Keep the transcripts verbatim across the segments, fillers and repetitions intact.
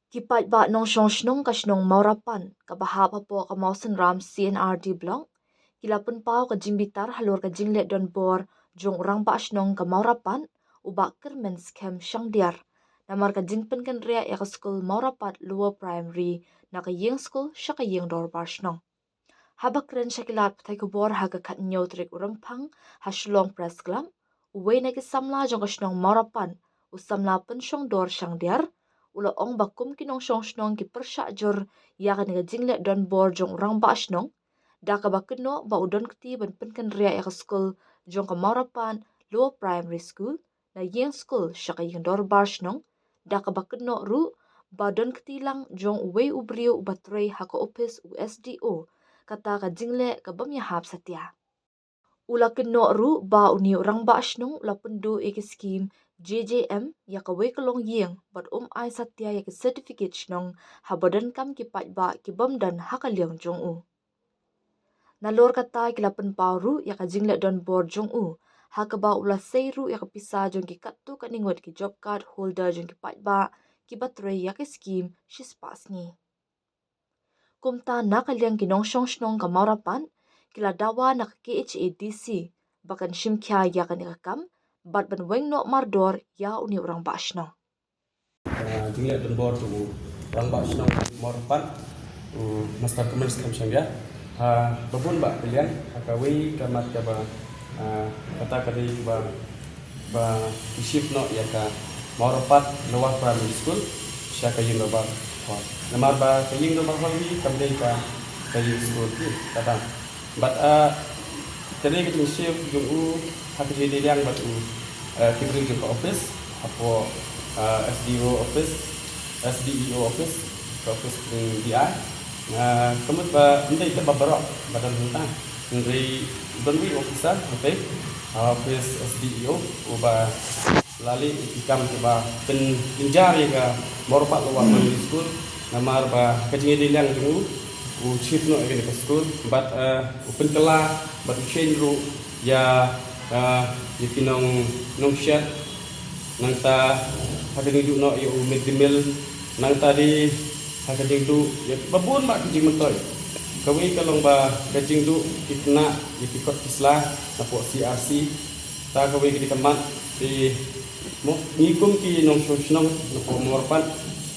Ki paidbah nongshong shnong ka shnong Mawrapat kaba hap hapoh ka Mawsynram C and R D Block ki la pynpaw ka jingbitar halor ka jingleh donbor jong u rangbah shnong ka Mawrapat, u Bah Kyrmen Skhem Shangdiar, namar ka jingpynkynriah ïa ka skul Mawrapat Lower Primary na ka ïing skul sha ka ïing dorbar shnong. Haba kren sha ki lad pathai khubor ha ka khathynñiew tarik u Rymphang ha Shillong Press Club, uwei na ki samla jong ka shnong Mawrapat, u samla Pynshongdor Shangdiar, u la ong ba kum ki nongshong shnong ki pyrshah jur ïa kane ka jingleh donbor jong u rangbah shnong, da kaba kynnoh ba u don kti ban pynkynriah ïa ka skul jong ka Mawrapat Lower Primary School na ïing skul sha ka ïing dorbar shnong, da kaba kynnoh ruh ba don kti lang jong uwei u briew uba trei ha ka ophis u S D O kata ka jingleh ka bym ïahap satia. U la kynnoh ruh ba une u rangbah shnong u la pynduh ïa ki skim J J M ïa kawei ka longïing bad um ai satia ïa ki certificate shnong haba donkam ki paidbah ki bym don ha ka liang jong u. Nalor kata ki la pynpaw ruh ïa ka jingleh donbor jong u ha kaba u la sei ruh ïa ka pisa jong ki katto katne ngut ki job card holder jong ki paidbah kiba trei ïa ki skim shispah sngi. Kumta na ka liang ki nongshong shnong ka Mawrapat ki la dawa na ka K H A D C ba kan shim khia ïa kane ka kam bad ban weng noh mardor ïa une u rangbah shnong. Ah, jingleh donbor jong u rangbah shnong Mawrapat, u Master Kyrmen Skhem Shangdiar, ha ba bun bah ki liang, ha kawei ka mat kaba, ah, kata ka dei kaba, ba ki shift noh ïa ka Mawrapat Lower Primary School sha ka ïing dorbar hall. Namar ba ka ïing dorbar hall hi kam dei ka, ka ïing skul hi kata. Bad, ah, ka dei ka jingshift jong u ha ka jingdei liang bad u, ah, ki briew jong ka office hapoh, ah, S D O office, S D E O office, ka office jong D I. Ah, ka mut ba ym dei tang ba baroh ba don hangta, hynrei don uwei u officer hangtei ha office S D E O uba la leh ïa ki kam kiba pynjynjar ïa ka Mawrapat Lower Primary School, namar ba ka jingïadei liang jong u, u shift noh ïa kane ka skul bad, eh, u pynkylla bad u change ruh ïa, eh, ïa ki nong, nongshet, nangta ha ka jingduh noh ïa u mid day meal, nangta dei ha ka jingduh ïa ba bun bah ki jingmyntoi. Kawei ka long ba ka jingduh ki khynnah ïa ki kot ki sla napoh C R C. Ta kawei ka dei ka mat, te mo, ngi kum ki nongshong shnong napoh Mawrapat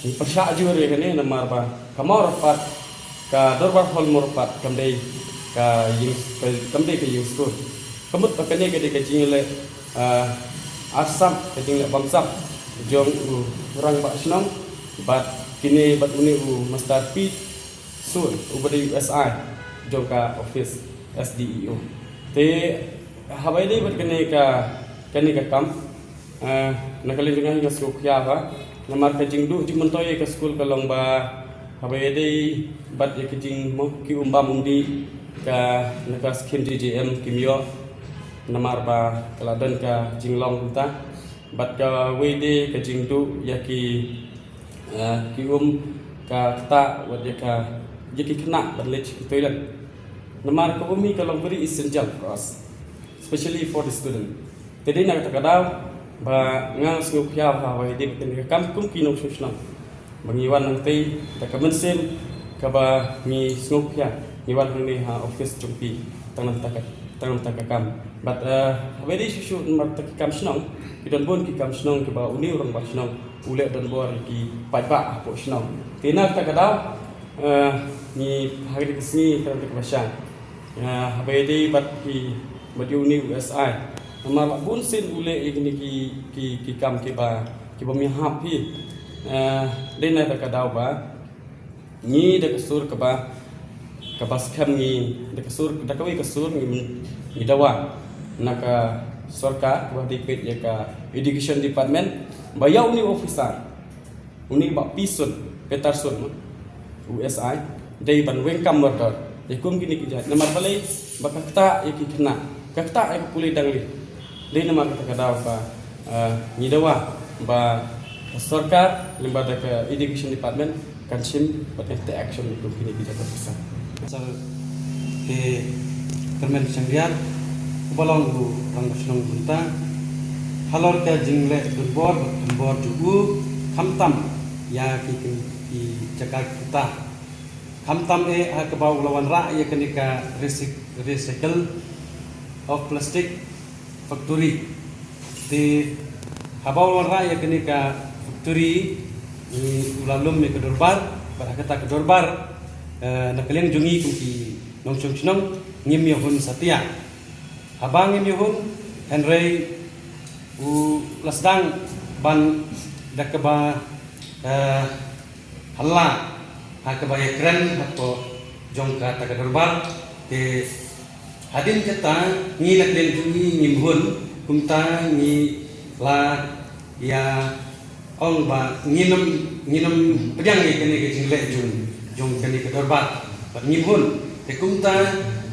ngi pyrshah jur ïa kane namar ba ka Mawrapat, ka dorbar hall Mawrapat kam dei ka ïing, ka, kam dei ka ïing skul. Ka mut ba kane ka dei ka jingleh, ah, arsap, ka jingleh bamsap jong u rangbah shnong bad kine, bad une u Master Pete Sur uba dei u S I jong ka office S D E O. Te haba ïadei bad kane ka, kane ka kam, eh, na ka liang jong nga nga sngewkhia bha namar ka jingduh jingmyntoi ïa ka skul ka long ba haba ïadei bad ïa ka jing mo, ki um bam um dih ka, na ka skim J J M kim ïoh namar ba ka la don ka jinglong kumta. Bad kawei de ka jingduh ïa ki, eh, ki um, ka ktah wat ïa ka, ïa ki khynnah ban leit ki toilet. Namar ka um hi ka long very essential for us, especially for the student. Te dei na kata ka daw ba nga sngewkhia bha ba ïadei bad kane ka kam kum ki nongshong shnong ba ngi wan hangtei da ka mynsiem kaba ngi sngewkhia, ngi wan hangne ha office jong phi tang namar ka, tang namar ka kam. Bad, eh, haba ïadei shuh shuh namar ki kam shnong, ki don bun ki kam shnong kiba une u rangbah shnong u leh donbor ïa ki paidbah hapoh shnong. Te na kata ka daw, eh, ngi ha kane ka sngi ka dei kaba shai. Ïa, haba ïadei bad ki, bad ïa une u S I. Namar ba bun sien u leh ïa kine ki, ki, ki kam kiba, kiba ym ïahap hi. Eh, dei na kata ka daw ba ngi da ka sur kaba, kaba skhem ngi, da ka sur, da kawei ka sur ngi, ngi dawa na ka sorkar kaba dei peit ïa ka education department ba ïa une u officer, une Bah P. Sun, Peter Sun, ma, u S I, dei ban weng kam mardor ïa kum kine ki jait. Namar balei? Ba ka ktah ïa ki khynnah, ka ktah ïa ka pule dang lieh. Dei namar kata ka daw ba, eh, ngi dawa ba ka sorkar lyngba da ka education department kan shim bad kan take action ïa kum kine ki jait officer. Sir K. Kyrmen Shangdiar, uba long u rangbah shnong mynta, halor ka jingleh donbor bad donbor jong u, khamtam ïa ki, ki, jaka kita. Khamtam eh ha kaba u la wanrah ïa kane ka recyc-, recycle of plastic factory. Te haba u la wanrah ïa kane ka factory, u la lum ïa ka dorbar, bad ha kata ka dorbar, eh, na ka liang jong ngi kum ki nongshong shnong ngim ïoh hun satia. Haba ngim ïoh hun, hynrei u la sdang ban da kaba, eh, halla ha kaba ïakren hapoh jong kata ka dorbar. Te hadien kata ngi na ka liang jong ngi ngim hun, kumta ngi la ïa ong ba ngin ym, ngin ym pdiang ïa kane ka jingleh jong, jong kane ka dorbar. Bad ngim hun. Te kumta,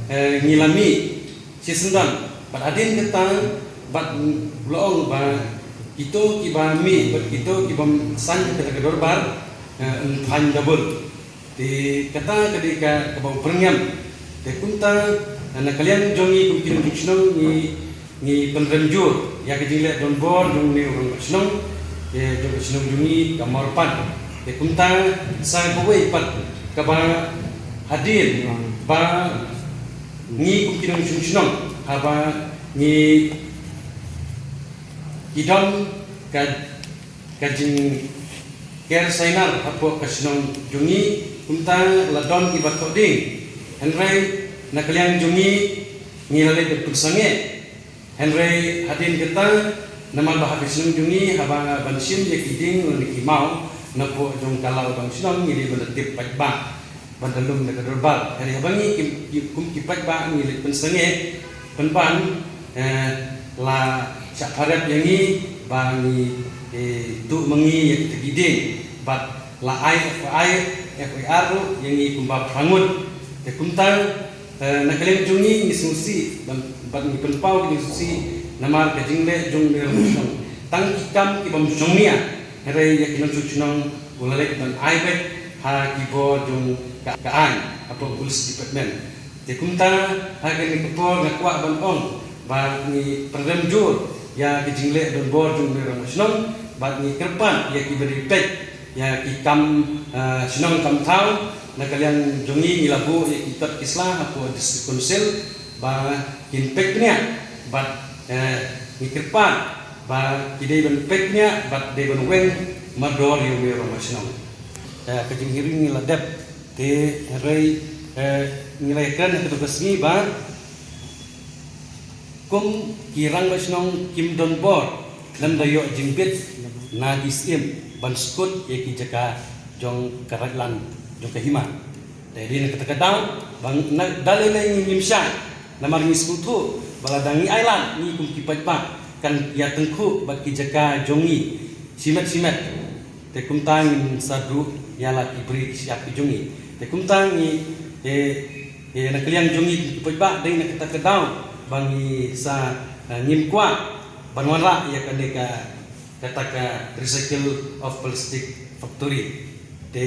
eh, ngi la mih shisyndon. Bad hadien kata, bad u la ong ba kito kiba mih, bad kito kiba saiñ ha kata ka dorbar, eh, yn fine double. Te kata ka dei ka, kaba u pyrngem. Te kumta, eh, na ka liang jong ngi kum ki nongshong shnong ngi, ngi pynrem jur ïa ka jingleh donbor jong une u rangbah shnong, eh, jong ka shnong jong ngi ka Mawrapad. Te kumta sa kawei pat kaba hadien ba ngi kum ki nongshong shnong haba ngi, ki don ka, ka jingker sainar hapoh ka shnong jong ngi, kumta la don kiba thoh ding. Hynrei na ka liang jong ngi ngi la leit ban pynsangeh. Hynrei hadien kata, namar ba ha ka shnong jong ngi haba ban shim ïa ki dieng lane ki maw napoh jong ka law dong shnong, ngi dei ban da tip paidbah ban da lum da ka dorbar. Hynrei haba ngi ki, ki, kum ki paidbah ngi leit pynsangeh pynban, eh, la shah pharep ïa ngi ba ngi, eh, tuh ma ngi ïa kita ki dieng. Bad la ai F I R, F I R ruh ïa ngi kumba phra ngut. Te kumta, eh, na ka liang jong ngi ngi sngewsih, bad, bad ngi pynpaw ngi sngewsih namar ka jingleh jong une u rangbah shnong. Tang ki kam ki bym shongnia, hynrei ïa ki nongshong shnong u la leit ban ai beit ha ki bor jong ka, ka aiñ hapoh Police Department. Te kumta ha kane ka por nga kwah ban ong ba ngi pynrem jur ïa ka jingleh donbor jong une u rangbah shnong, bad ngi kyrpad ïa kiba dei peit ïa ki kam, eh, shnong kam thaw, na ka liang jong ngi ngi la buh ïa ki kot ki sla hapoh District Council ba kin peit bniah, bad, eh, ngi kyrpad ba ki dei ban peit bniah bad dei ban weng mardor ïa une u rangbah shnong. Eh, ka jinghearing ngi la dep, te hynrei, eh, ngi la ïakren ha katu ka sngi ba kum ki rangbah shnong kim don bor, lymda ïoh jingbit na ki syiem ban skud ïa ki jaka jong ka raitlan jong ka hima. Te dei na kata ka daw ba na, da lei lei ngi ngim shai, namar ngi sngewthuh ba lada ngi ailad, ngi kum ki paidbah kan ïatyngkhuh bad ki jaka jong ngi shimet shimet. Te kumta ngin sa duh ïa la ki bri ki shyiap ki jong ngi. Te kumta ngi, eh, eh, na ka liang jong ngi ki paidbah, dei na kata ka daw ba ngi sa, eh, ngim kwah ban wanrah ïa kane ka, kata ka recycle of plastic factory. Te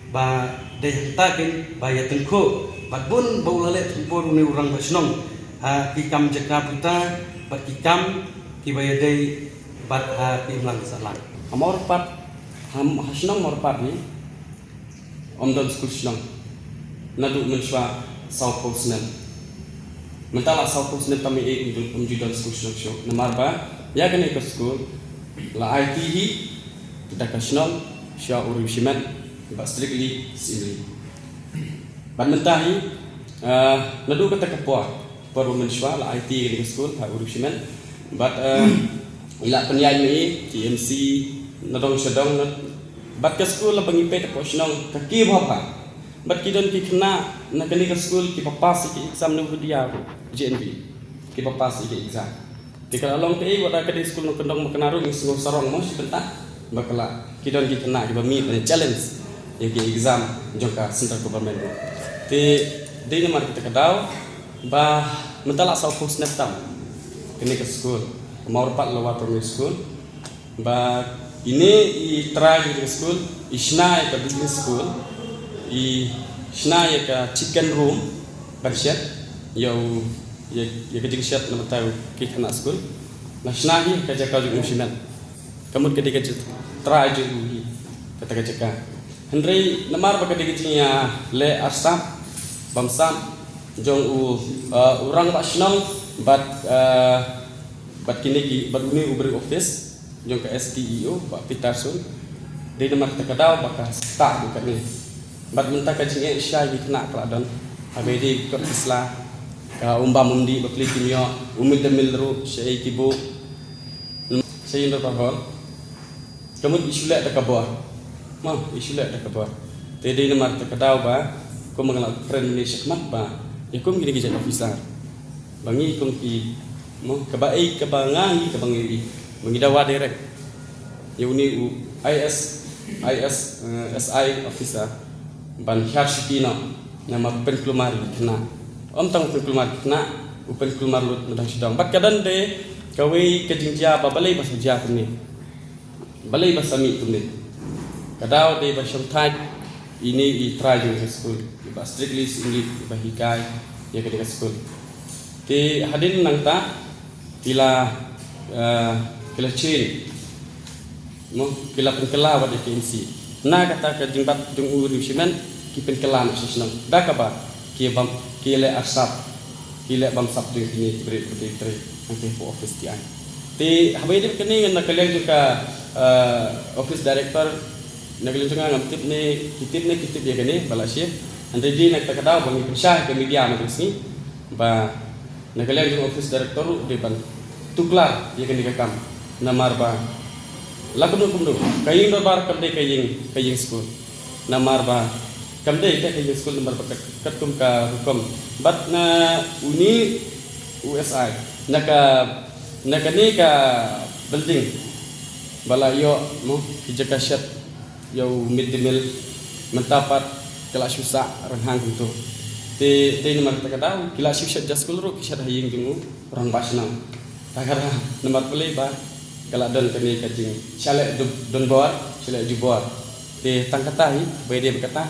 ba dei hangta kin ba ïatyngkhuh bad bun ba u la leh tuh bor une u rangbah shnong ha ki kam jaka puta bad ki kam kiba ïadei bad ha ki imlang sahlang. Ha Mawrapad, ha, ha shnong Mawrapad hi ym don skul shnong naduh mynshuwa sawphew snem. Mynta la sawphew snem tam ei ei ym ju, ym ju don skul shnong shuh. Namar ba ïa kane ka skul la aiti hi da ka shnong sha u riewshimet ba Strictly Syiemlieh. Bad mynta hi, eh, naduh kata ka por, por ba mynshuwa la aiti ïa kane ka skul ha u riewshimet. Bad, eh, i la pynïaid ma i, ki M C nadong shadong na, bad ka skul la ba ngi peit hapoh shnong ka kiew bha bha. Bad ki don ki khynnah na kane ka skul kiba pass ïa ki exam na Vidya J N V, kiba pass ïa ki exam. Te ka la long kaei, wat la ka dei skul nongkyndong ba kane ruh ngi sngew sarong mo shi bynta ba ka la, ki don ki khynnah kiba mih ban challenge ïa ki exam jong ka central government ruh. Te dei namar kata ka daw ba mynta la sawphew snem tam kane ka skul, Mawrapad Lower Primary School, ba ine i trai jong ka skul i shna ïa ka building school, i shna ïa ka chicken room ban shet ïa u, ïa, ïa ka jingshet na bynta ki khynnah skul. La shna hi ka jaka jong u shimet. Ka mut ka dei ka jit-, trai jong u hi kata ka jaka. Hynrei namar ba ka dei ka jingïaleh arsap bamsap jong u, uh, u rangbah shnong bad, uh, bad kine ki, bad une u briew office jong ka S D E O, Bah Peterson. Dei namar kata ka daw ba ka stad ïa kane. Bad mynta ka jingeh shai ki khynnah ka la don. Haba dei ka office la, ka um bam um dih ba plie kim ïoh, u mid-day meal ruh shaei ki buh. Shaei ïa u Dorbar Hall. Ka mut i shu leh da ka bor. Mo, i shu leh da ka bor. Te dei namar kata ka daw ba kum nga la kren ne shakhmat ba ïa kum kine ki jait officer, ba ngi kum ki, mo, kaba ei, kaba nga ngi, kaba ngi, ba ngi dawa direct ïa une u I S, I S, eh, S I officer ban hiar shuki noh namar pynkulmar ïa ki khynnah. Ym tang pynkulmar ïa ki khynnah, u pynkulmar lut na dang sha dong. Bad ka don de kawei ka jingjia ba balei ba sa jia kumne. Balei ba sa mih kumne? Ka daw dei ba shongthait ine i trai jong ka skul, i Bah Strictly Syingeh, i ba hikai ïa kane ka skul. Te hadien nangta ki la, eh, ki la change, mo, ki la pynkylla wat ïa ka K M C. Na kata ka jingbat jong u Riewshimet, ki pynkylla noh sha shnong. Da kaba ki bam, ki leh arsap, ki leh bamsap jong kine ki briew, ki briew trei hangtei hapoh office T I. Te haba ïadei bad kane, na ka liang jong ka, eh, office director, na ka liang jong nga ngam tip ne ki tip, ne ki tip ïa kane ba la shift. Hynrei dei na kata ka daw ba ngi pynshai ha ka media mynta ka sngi ba na ka liang jong office director ruh dei ban tuklar ïa kane ka kam. Namar ba la kumno kumno, ka ïing dorbar kam dei ka ïing, ka ïing skul. Namar ba kam dei ka ïing skul, namar ba kat, katkum ka rukom. Bad na une u S I, na ka, na kane ka building ba la ïoh, mo, ki jaka shet ïa u mid day meal, mynta pat ka la shu sah rynghang kumto. Te, te namar kata ka daw ki la shu shet ja skul ruh, ki shet ha ïing jong u rangbah shnong. Ta ka daw namar balei ba ka la don kane ka jingshah leh dub-, donbor, shah leh jubor. Te tang kata hi, ba ïadei bad kata,